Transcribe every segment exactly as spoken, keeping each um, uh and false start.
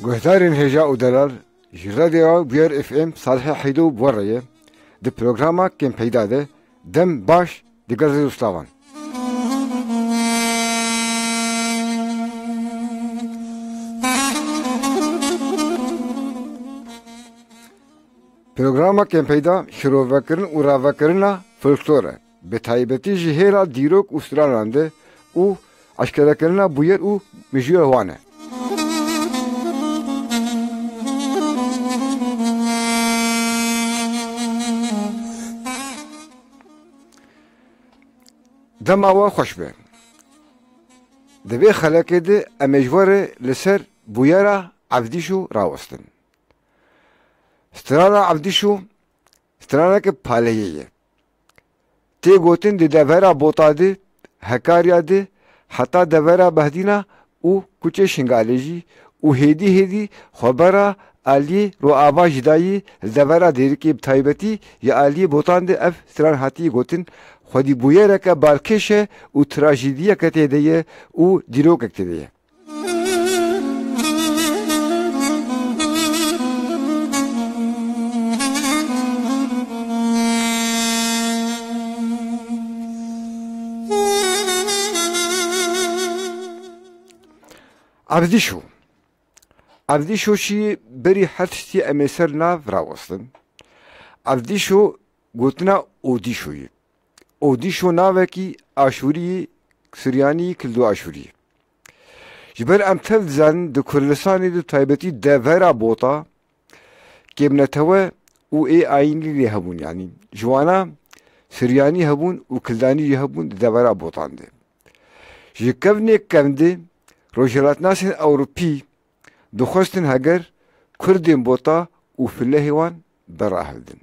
Guhdarên hêja û delal, ji Radyoya Bûyer F M Salihê Heydo bi we re ye. Di programa Kêm Peyda de dem baş digel rêz û silavan. Programa Kêm Peyda şirovekirin û ravekirina folklor e. Bi taybetî ji hêla dîrok û stranan de û eşkerekirina bûyer û mijûya wan e. Dema we xweş be. Di vê xelekê de em ê ji we re li ser bûyera Evdîşo rawestin. Strana Evdîşo straneke paleyê ye. Tê gotin di devera Bota de, Hekarya de, heta devera Behdîna û kuçê Şingalê jî û hêdî hêdî xwebera aliyê Roava jî dayî li devera Dêrikê bi taybetî ya aliyê Botan de ev stran hatiye gotin, xwedî bûyereke balkêş e û trajîdiyeke tê de ye û dîrokek tê de ye. Evdîşo. Evdîşo jî berî her tiştî em ê ser nav rawestin. Evdîşo gotina Odîşoyê. Odîşo navekî Aşûrî yê, Suryanî, Kildo-Aşûrî. Ji ber em tev dizanin di Kurdistanê de taybetî devera Bota kêmnetewe û ê ayînî lê hebûn, yanî ji wana Suryanî hebûn û Kildanî jî hebûn di devera Botan de. Ji kevnê kevn de rojhilatnasên Ewropî dixwestin heger Kurdên Bota û filehê wan berahildin,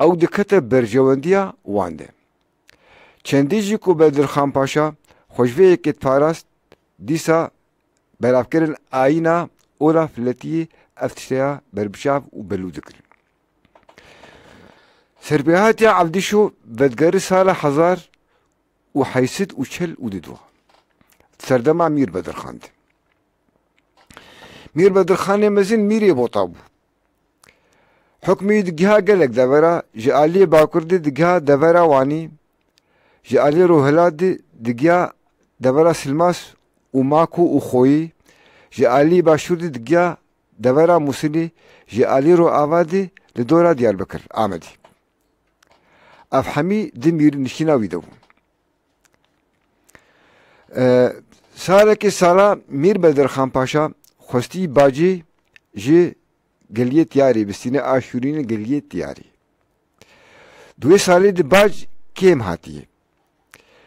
ew dikete berjewendiya wan de. Çendî jî ku Bedirxan Paşa xwe ji vê yekê diparast, dîsa belavkirin ayîna ola filetiyê ev tişteya berbiçav û belû dikirin. Serpêhatiya Evdîşo vedigere sala hezar û heyt sed û çil û du de, serdema Mîr Bedirxan de. Mîr Bedirxanê Mezin mîrê Bota bû. Hukmî digiha gelek devera, ji aliyê bakur de digiha devera Wanî, ji aliyê rojhilat de digiha devera Silmas û Mako û Xoyî, ji aliyê başûr de digiha devera Mûsilê, ji aliyê rojava de li dora Diyarbekir, Amedê. Ev hemî di mîr nişîna wî de bûn. E, salekê sala Mîr Bedirxan Paşa xwestî bacê ji Geliyê Tiyarê bistîne, Aşûrînê Geliyê Tiyarê. Di wê salê de bac kêm hatiye.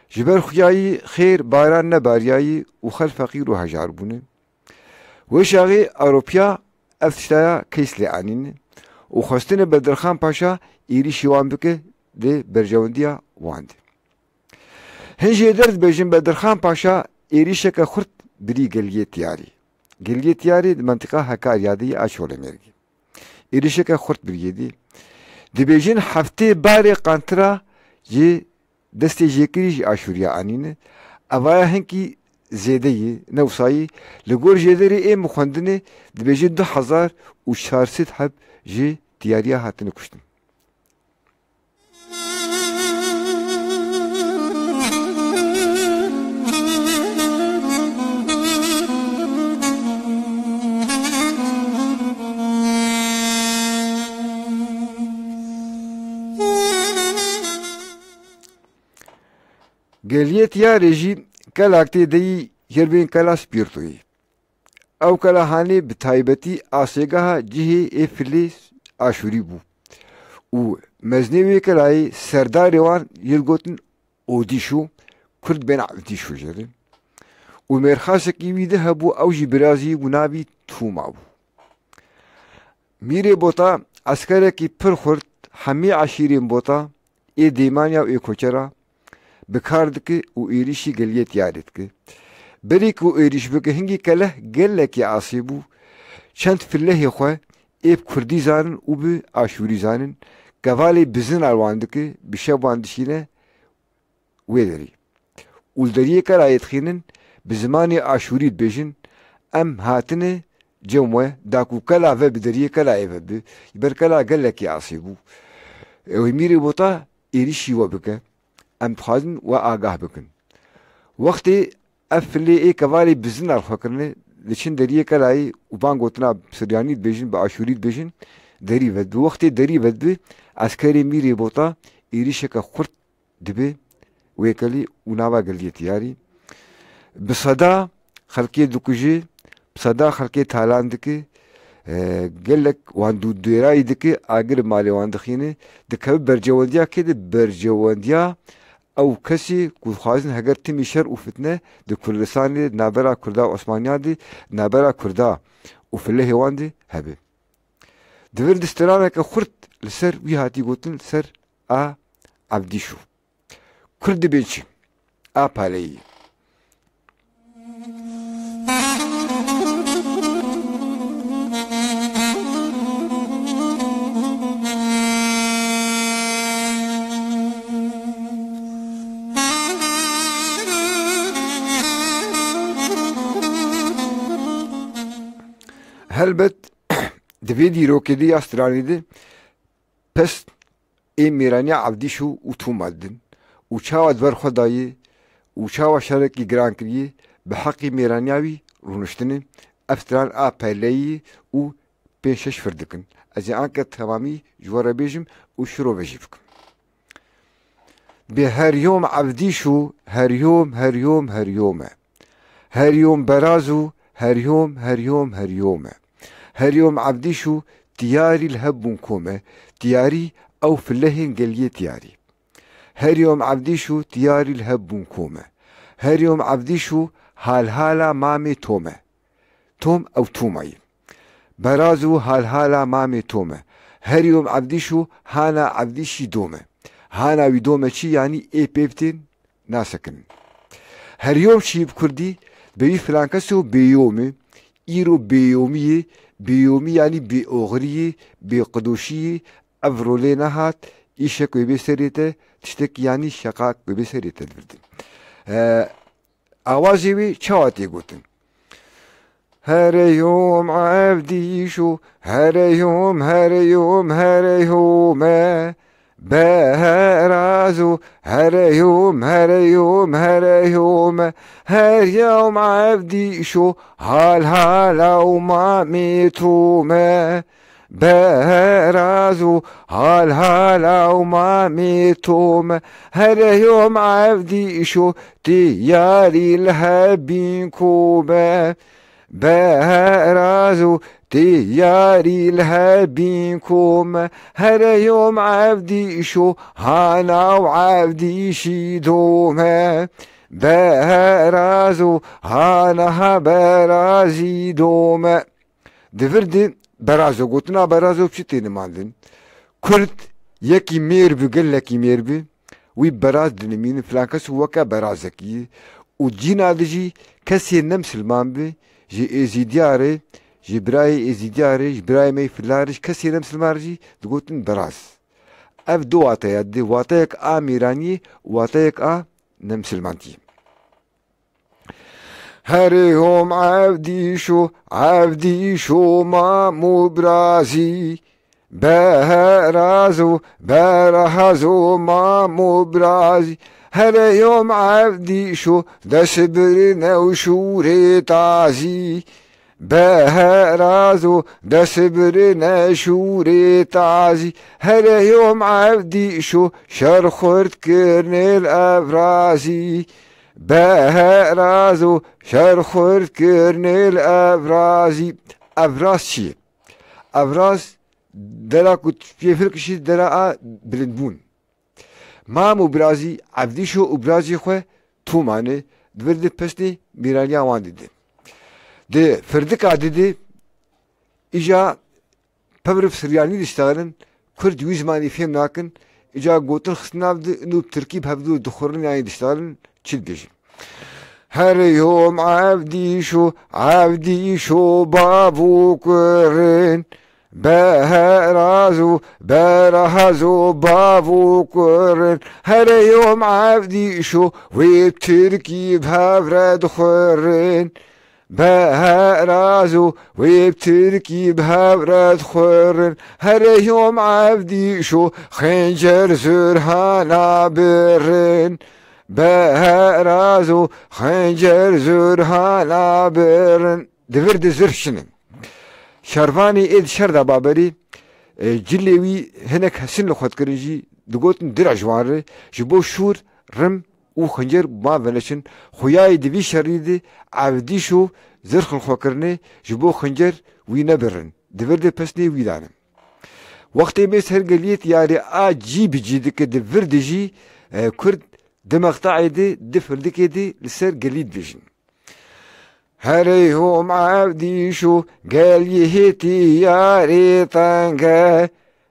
Ji ber xuyayî xêr baran nebariyayî û xelk feqîr û hejar bûne. Wê çaxê Ewropiya ev tiştaya keys lê anîne û xwestine Bedirxan Paşa êrîşî wan bike di berjewendiya wan de. Hin jêder dibêjin Bedirxan Paşa êrîşeke xurt birî Geliyê Tiyarê. Geliyê Tiyarê di mentiqa Hekarya de yê a Çolemêrgê. Êrîşeke xurt biriyê dî. Dibêjin heftê barê qantira ji destê jêkirî ji Aşûriya anîne. Evaya hinkî zêde ye, ne wisa ye. Li gor jêderê ê min xwendinê dibêjin du hezar û çar sed heb ji Tiyariya hatine kuştin. Geliyê Tiyarê jî kelak tê de yî, jêrbên kela Spîrtoyê. Ew kela hanê bi taybetî asêgeha cihê ê filê Aşûrî bû û mezinê wê kelayê, serdarê wan, yê digotin Odîşo, Kurd bên Evdîşo jê re. Û mêrxasekî wî de hebû, ew jî birazî bû, navî Tûma bû. Mîrê Bota eskerekî pir xurt hemî eşîrên Bota, ê Deymaniya û ê Koçera bi kar dike û êrîşî Geliyê Tiyarê dike. Berî ku êrîş bike, hingî keleh gelekî asê bû. Çend filehê xwe ê bi kurdî zanin û bi aşûrî zanin, kevalê bizina li wan dike, bi şev wan dişîne wê derî. Û li deriyê kelayê dixînin, bi zimanê aşûrî dibêjin, em hatine cem we, da ku kela ve bi deriyê kela ê ve bi, ji ber kela gelekî asê bû. Ew ê Mîrê Bota êrîşî we bike. Em dixwazin we agah bikin. Wextê ev filê ê kevalê bi zinar xwe kirine, diçin deriyê kelayê û van gotina Siryanî dibêjin, bi Aşûrî dibêjin, derî ve dibi. Wextê derî ve dibi, eskerê Mîrê Bota êrîşeke xurt dibe wê kelî û nava geliyê tiyarî. Bi seda xelkê dikuje, bi seda xelkê talan dike, e, gelek wan dû dêrayî dike, agir malê wan dixîne, dikeve bercewendiya kê de? Bercewendiya ew kesî ku dixwazin heger timî şer û fitne di Kurdistanê de, navbera Kurda û Osmaniya de, navbera Kurda û filehê wan de hebe. Di vir de straneke xurt li ser wî hatî gotin, li ser a Evdîşo. Kurd dibên çi? A paleyî. Helbet, di vê dîrokê de ya stranê de pest ê mêraniya Evdîşo û Toma didin û çawa di ber xwe dayê û çawa şerekî giran kiriye, bi heqî mêraniya wî rûniştine. Ev stran a peleyî û pênc şeş fir dikin. Ez ê anke temamî ji we re bêjim û şirove jî bikim. Bê Heryom Evdîşo, Heryom, Heryom, Heryom e. Heryom Berazo, Heryom, Heryom, Heryom e. Heryom Evdîşo, tiyarî li hev bûn kom e. Tiyarî ew filehên geliyê tiyarî. Heryom Evdîşo, tiyarî li hev bûn kom e. Heryom Evdîşo, halhala mamê Tom e. Tom ew Toma ye. Berazo halhala mamê Tom e. Heryom Evdîşo, hana Evdîşî dom e. Hana wî dom e çi? Yanî ê pê bitên nasekinin. Heryom çi bi kurdî? Bi wî filankeso bêyom e. Îro bêyomî ye. Bêyomî yanî bêoxirî ye, bêqidoşî ye. Ev rolê nehat, îşek wê bê serê te, tiştek yanî şeqak wê bê serê te divirdin. E, awazê wê çawa tê gotin? Hereyom Evdîşo, hereyom, hereyom, hereyom e. Berazo, hereyom, hereyom, hereyom e. Hereyom Evdîşo, hal hala û mamê Tom e. Berazo, hal hala û mamê Tom e. Hereyom Evdîşo, tiyarî li hebîn kom e. Berazo, tiyarî li hebîn kom e. Hereyom Evdîşo, hana û Evdîşî dom e. Berazo, hana Berazî dom e. Di vir de Berazo, gotina Berazo çi tê nimandin? Kurd yekî mêr bi, gelekî mêr bi, wî Beraz dinimînin, filan kes weke Berazekî ye. Û cîna de jî kesê ne misilman bi, ji Êzîdiya re, ji birayê Êzîdiya re, ji birayê me yê filan re, ji kesê ne misilman re jî digotin Beraz. Ev du wateya dide, wateyek a mêraniyê, wateyek a ne misilmantiyê. Herê hom Evdîşo, Evdîşo mam û birazî. Berazo, berazo mam û birazî. Herê hom Evdîşo, dest birine û şûrê tazî. Berazo, dest birine şûrê tazî. Herê hom Evdîşo, şer xurt kirnê li Evrazî. Berazo şer xurt kirnê li Evrazî. Evraz çi ye? Evraz dera ku tu pê fil kişî dera a bilindbûn. Mam û birazî, Evdîşo û birazî xwe Toma ne, di vir de pestê mêraniya wan dide. Di firdika dide, îja Pevriv Siryanî diştexilin, Kurd wî zimanî fêm nakin, îca gotin xistin nav di, û bi Tirkî bi hevdu dixurin, yanî diştexilin, çi dibêjin? Herê hom Evdîşo, Evdîşo bav û kurin, Beheraz û Berahazo bav û kurin, herê hom Evdîşo wê bi Tirkî bi hev re dixurin. Beheraz û wê bi tirkî bi hev re dixurin. Here yom evdîşo xencer zurhana birin. Beheraz û xencer zurhana birin. Di vir de zirh şinin. Şervanê ê di şer de baberî, e, cilê wî hinek hesin li xwe dikirin jî, digotin dira ji wan re, ji bo şûr, rim û xincer ma veneçin. Xuyayê di vî şerî de evdîş û zirxin xwe kirine, ji bo xincer wî nebirin. Di vir de pesnê wî dane. Wextê mêr ser geliyê tiyarê a cî bi cî dike di vir de jî, e, Kurd di mextaê de, di firdikê de li ser gelî dibêjin. Herê hom evdîş û geliyê tiyarê tenge.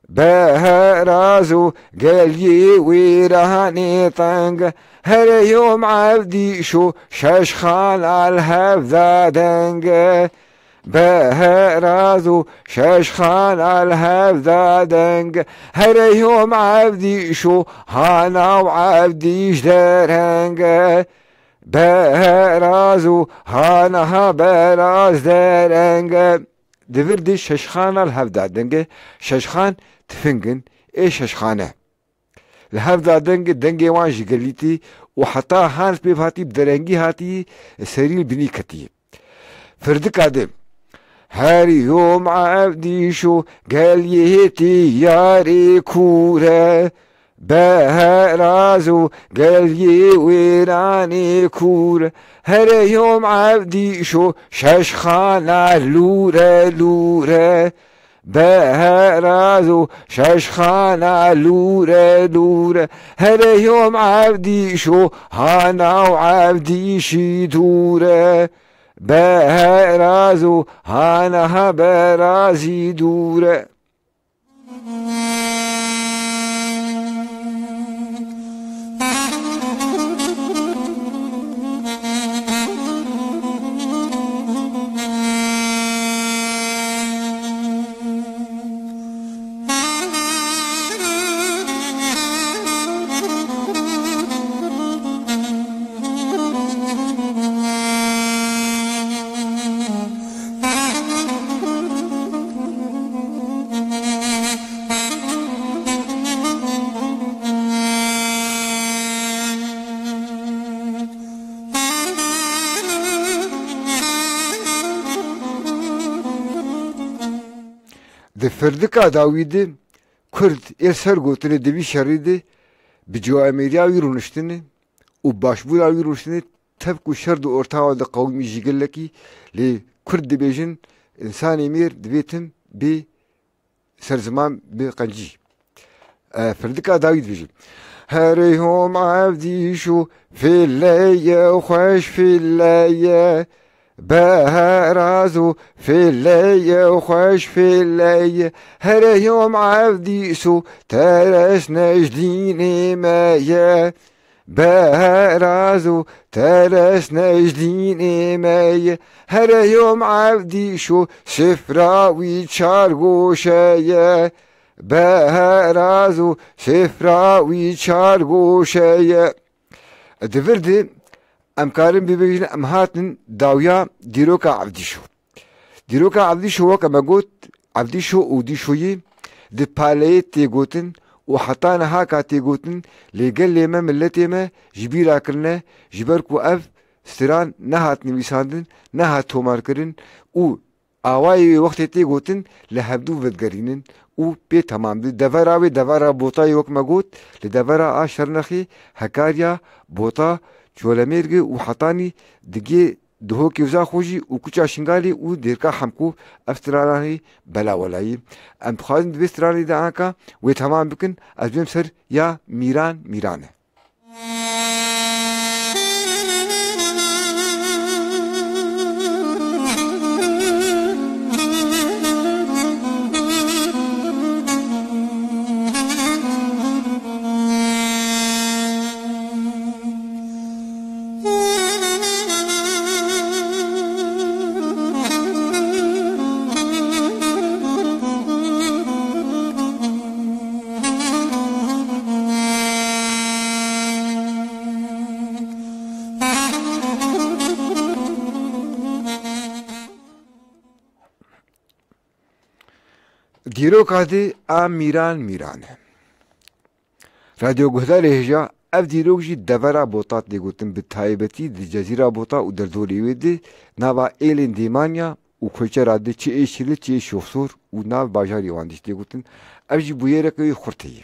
Beheraz û geliyê wêranê tenge. Herê hom evdîş û şeşxan al hevda denge. Beheraz û şeşxan al hevda denge. Herê hom evdîş û hana û evdîş derenge. Beheraz û hana ha beraz derenge. Di vir de şeşxana li hev da denge. Şeşxan tifing in, ê şeşxane. Li hev da denge, dengê wan ji gelîtî û heta han pêv hatî bi derengî hatî serî li binî ketî. Firdika de. Herî hom evdîş û geliyê tiyarê kûre. Beheraz û geliyê wêranê kûr. Herê yom evdîşo şeşxana lûre lûre. Beheraz û şeşxana lûre lûre. Herê yom evdîşo hana û evdîşî dûre. Beheraz û hana ha berazî dûre. Di firdika dawî de Kurd ê ser gotinê di vî şerî de bi ciwamêriya wî rûniştine û başbûra wî rûniştine, tevku şer di ortawa de qewimî jî gelekî, lê Kurd dibêjin, însanê mêr divê tim bê ser ziman bi qencî. E, firdika dawî dibêjin. Herê hom evdîş û fêleye xweş fêleye. Beheraz û fêleye xweş fêleye. Herê hom evdîş û teres nejdînê me ye. Beheraz û teres nejdînê me ye. Herê yom evdîş û sifra wî çar goşe ye. Beheraz û sifra wî çar goşe ye. Di vir de em karin bibêjin em hatin dawiya dîroka evdîşo. Dîroka evdîşo weke me got, evdîşo û dîşoyî di paleyê tê gotin û heta niha ka tê gotin, lê gelê me, miletê me ji bîra kirine, ji ber ku ev stran nehat nivîsandin, nehat tomarkirin û awayê wê wextê tê gotin li hevdû vedigerînin û pê temam di. Devera wê devera Botayê wek me got, li devera a Şernexê, Hekarya, Bota, Çolemêrgê û hetanî digê Duhokê Uzaxojî û Kuça Şingalê û Dêrka Hemko ev stranan hê belawelayî. Em dixwazin di vê stranê de anka wê temam bikin, ez bêm ser ya Mîran Mîran e. Dîroka di a Mîran Mîran e. Radyo guhdarê hêja, ev dîrok jî devera Bota tê gotin, bi taybetî di Cezîra Bota û derdorê wê di nava êlên Dêmanya û Koçera di çi ê Şilî çi ê Şoxsor û nav bajarê wan dî tê gotin. Ev jî bûyereke wê xurt heye.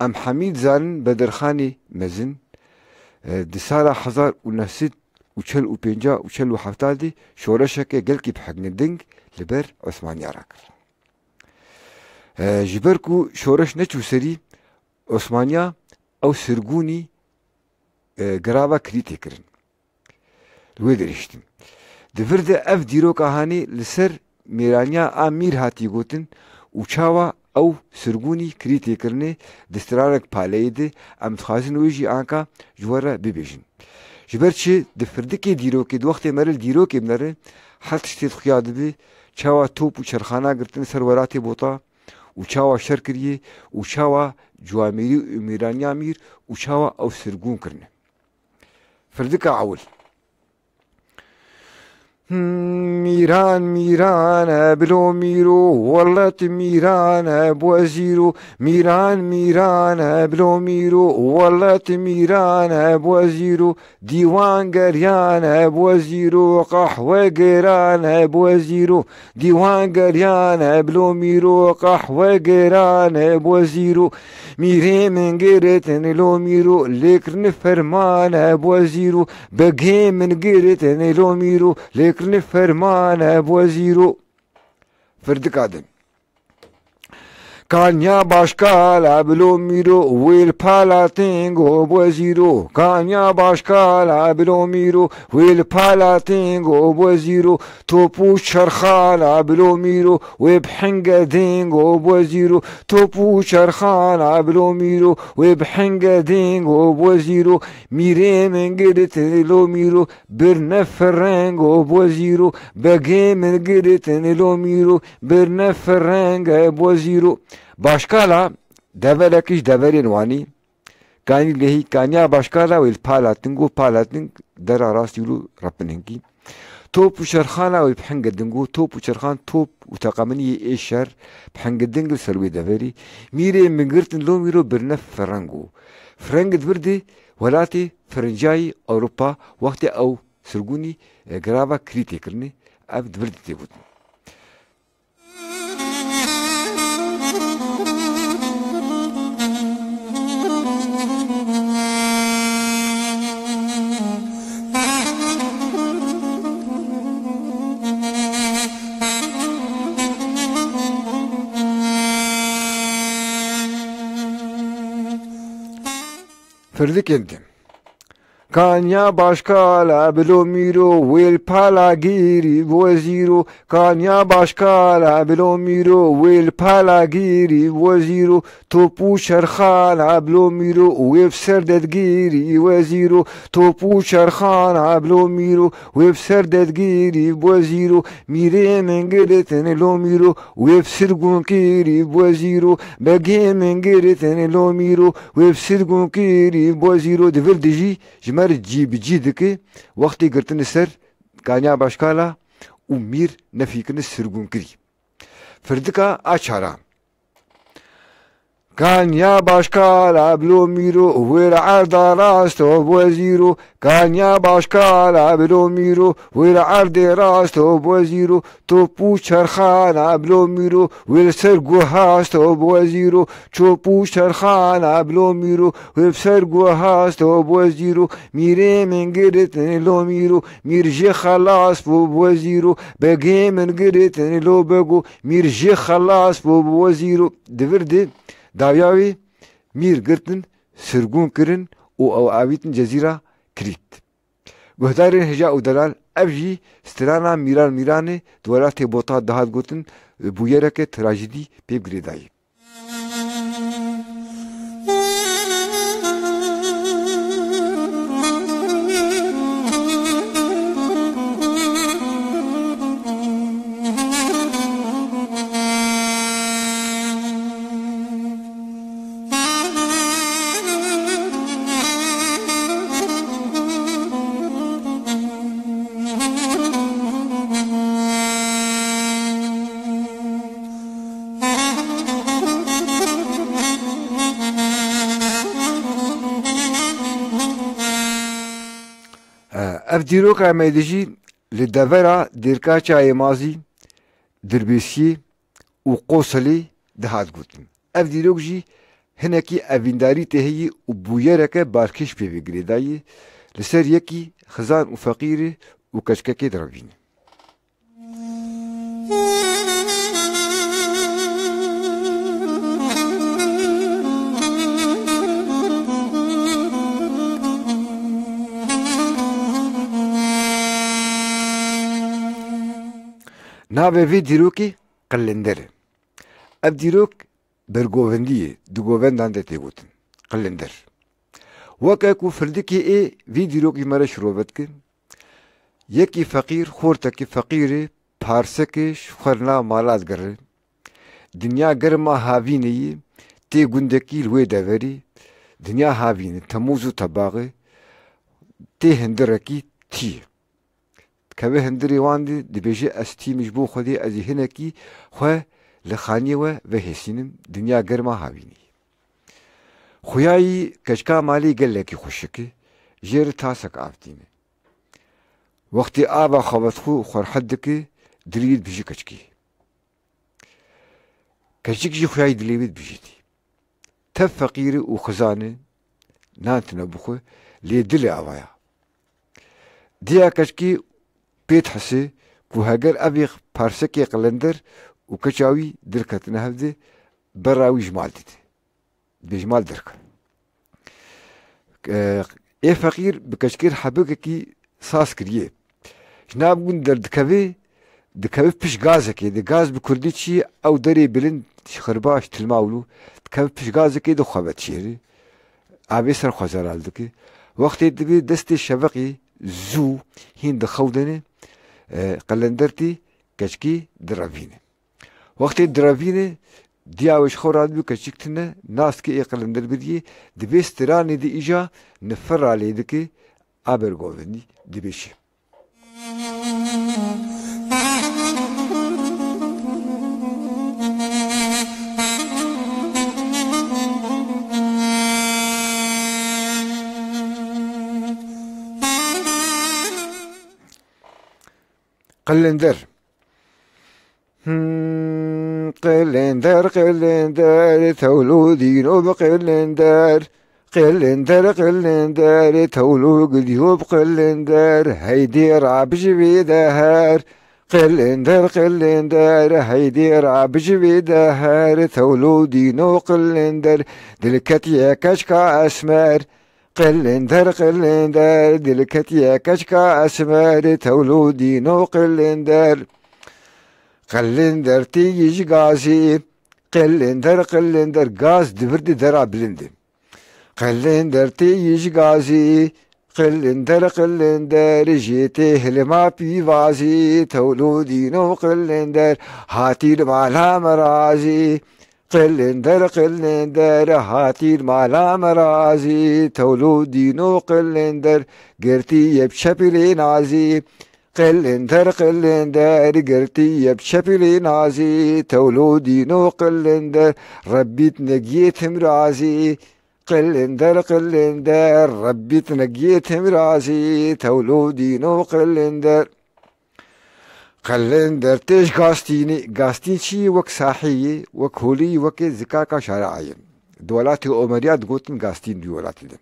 Em hemî dizanin Bedirxanê Mezin, e, di sala hezar û neh sed û çel û pênc û çel û heft de şoreşeke gelkî bi hingiding li ber Osmaniya rakir. E, ji ber ku şoreş neçû serî, Osmaniya ew sirgûnî, e, girava kirî tê kirin. Li wê dirêjtin. Di vir de ev dîroka hanê li ser mêraniya a mîr hatî gotin û çawa ew sirgûnî kirî tê kirinê di stranek paleyê de em dixwazin wê jî anka ji we re bibêjin. Ji ber çi di firdikê dîrokê, di wextê me re li dîrokê binere, her tiştê xuya dibe, çawa top û çerxana girtin ser welatê Bota û çawa şer kiriye û çawa ciwamêrî û mêraniya mîr û çawa ew sirgûn kirine. Firdika ewil. Hmm, Mîran, Mîran, e, bilo mîro, welat Mîran, e, bozîro. Mîran, Mîran, e, bilo mîro, welat Mîran, e, bozîro. Dîwan geriyan, e, bozîro, qehwe geran, e, bozîro. Dîwan geriyan, e, bilo mîro, qehwe geran, e, bozîro. Mîrê min girtin lo mîro, lêkirni ferman e bo zîro. Begê min girtin lo mîro, lêkirni ferman e bo zîro. Firdika din. Kanya başkala bilo mîro, wêl palatingo bo zîro. Kanya başkala bilo mîro, wêl palatingo bo zîro. Top û çerxana bilo mîro, wê bi hingedingo bo zîro. Top û çerxana bilo mîro, wê bi hingedingo bo zîro. Mîrê min girtin lo mîro, birne firengo bo zîro. Begê min girtin lo mîro, birne firenge bo zîro. Başkala, develek ji deverên Wanî. Kanî lehî, kaniya başkala wê li palatingo, palating dera rastî û repininkî. Top û çerxana wê bi hingedingo, top û çerxan top û teqeminiyê ê şer bi hingeding li ser wê deverî. Mîrê min girtin lo mîro birine firengo. Fireng di vir de welatê firincayî Ewropa wextê ew sirgûnî, e, girava kirî tê kirinê, ev di vir de tê gotin. Firdikên din. Kanya başkala bilo mîro, wêl pala gîrî bo zîro. Kanya başkala bilo mîro, wêl pala gîrî bo zîro. Top û çerxana bilo mîro, wê bi ser dedgîrî bo zîro. Top û çerxana bilo mîro, wê bi ser dedgîrî bo zîro. Mîrê min girtin lo mîro, wê bi sirgûn kirî bo zîro. Begê min girtin lo mîro, wê bi sirgûn kirî bo zîro. Di vir de jî ji me re cî bi cî dike, wextê girtin li ser kaniya başkala û mîr nefî kirine sirgûn kirî. Firdika a çara. Kanya başkala bilo mîro, wê li erda rast bo zîro. Kanya başkala bilo mîro, wê li erdê rast bo zîro. Top û çerxana bilo mîro, wê li ser guhast bo zîro. Top û çerxana bilo mîro, wê bi ser guhast bo zîro. Mîrê min girtin lo mîro, mîr jê xelas bo bo zîro. Begê min girtin lo bego, mîr jê xelas bo bo zîro. Di vir de dawiya wê mîr girtin, sirgûn kirin û ew avîtin Cezîra Kirît. Guhdarên hêja û delal, ev jî strana Mîran Mîranê di welatê Bota dihat gotin, bûyereke trajîdî pê bi girêdayî. Ev dîroka me de jî li devera Dêrka Çayê Mazî, Dirbêsiyê û Qoselê dihat gotin. Ev dîrok jî hinekî evîndarî tê heyî û bûyereke balkêş pê ve girêdayî, li ser yekî xizan û feqîrê û keçikekê direvîne. Navê vê dîrokê Qilinder e. Ev dîrok bergovendî ye, di govendan de tê gotin. Qilinder. Weke ku firdikê ê vî dîrokî me re şirove dikin, yekî feqîr, xortekî feqîrê, parsekê ji xwe li nav mala digere. Dinya germa havînê yî tê gundekî li wê deverî, dinya havîne, temûz û tebaxê, tê hindirekî tî. Dikeve hindirê wan de, dibêje, ez tîm ji bo Xwedê, ez ê hinekî xwe li xaniyê we vehêsînim, dinya germa havînî. Xuya yî keçika malê gelekî xweşik e, jê re tasek av tîne. Wextê ava xwe vedixwe û xwe rehet dike, dilê wî dibêje keçikê. Keçik jî xuya yî dilê wî dibijîtî. Tev feqîr e û xizan e, nan tune bixwe, lê dilê ava ya. Diya keçikê pê dihise ku heger ev ê parsekê qilender û keça wî derketine hev de, berra wî ji mal dide. Dibê ji mal derke. E, ê feqîr bi keçikê re hebekekî saz kiriye. Ji nav gund derdikeve, dikeve pişt gazekê de. Gaz bi kurdî çi ye? Ew derê bilind, ji xirba, ji tilma wilo. Dikeve pişt gazekê de xwe vedişêre. Avê ser xwe zelal dike. Wextê dibê destê şeveqê zû hîn dixewdene, e, qilender tê keçikê direvîne. Wextê direvîne, diya wê ji xwe radibû keçik tune, nas dike ê qilender biriyê, dibê stranê de îja nifira lê dike, a bergovendî dibêje. Qilender. Hmm, qilender, qilender, tewlû dîno bi qilender. Qilender, qilender, tewlû gidiyo bi qilender. Heydê rabijî vê deher. Qilender, qilender, heydê rabijî vê deher. Tewlû dîno qilender, dilketiye keçka esmer. Qilender, qilender, dilketiye keçka esmer, tewlû dîno qilender. Qilender tê yî ji gazî, qilender, qilender, gaz di vir de dera bilind e. Qilender tê yî ji gazî, qilender, qilender, jê tê hilma pîvazî, tewlû dîno qilender, hatî li mala me razî. Qilender, qilender, hatî mala me razî, tewlû dîno qilender, girtî ye bi çepilê nazî. Qilender, qilender, girtî ye bi çepilê nazî, tewlû dîno qilender, Rebbît negiyê tim razî. Qilender, qilender, Rebbît negiyê tim razî, tewlû dîno qilender. Qilender tê ji Gastînê. Gastîn çi ye? Wek sahê ye, wek holê ye, wekê zikaka şara ye. Di welatê Omeriya digotin Gastîn di welatê de.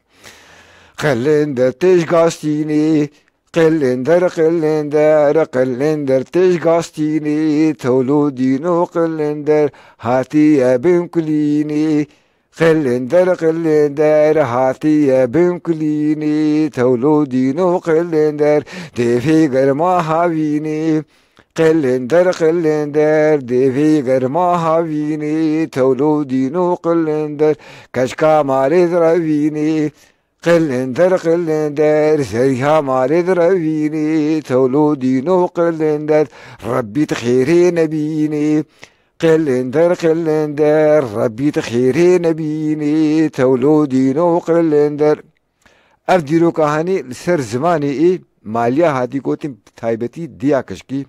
Qilender tê ji Gastînê. Qilender, qilender, qilender tê ji Gastînê. Tewlû dîno qilender, hatiye bin kulînê. Qilender, qilender, hatiye bin kulînê, tewlû dîno qilender, dêvê germa havînê. Qilender, qilender, dêvê germa havînê, tewlû dîno qilender, keçka malê direvînê. Qilender, qilender, zerîha malê direvînê, tewlû dîno qilender, Rebbît xêrê nebînê. Qilender, qilender, Rebbît xêrê nebînê, tewlû dîno qilender. Ev dîroka hanê li ser zimanê ê maliya hatî gotin, bi taybetî diya keçikê.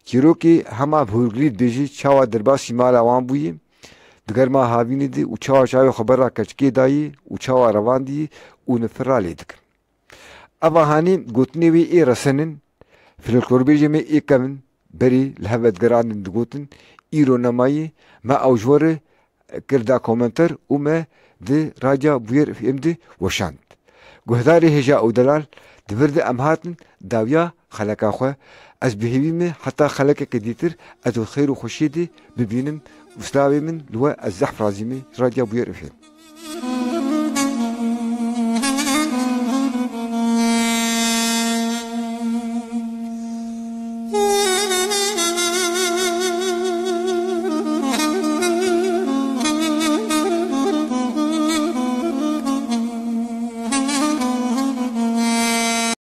Çîrokê hema bi hûrgilî dibêjî çawa derbasî mala wan bûyî, di germa havînê de û çawa çavê xwe berra keçikê dayî û çawa revandî û nifira lê dikin. Eva hanî gotinê wî ê resenin, folklorbêjê me ê kevin berî li hev vedigeranin digotin, îro nemayî me ew ji we re kir da komenter û me di Radya Bûyer F M de weşand. Guhdarê hêja û delal, di vir de em hatin dawiya xeleka xwe. Ez bi hêvî me heta xelekeke dîtir ez û xêr û xweşiyê de bibînim û silavê min li we ez zehf razî me ji Radya Bûyer F M.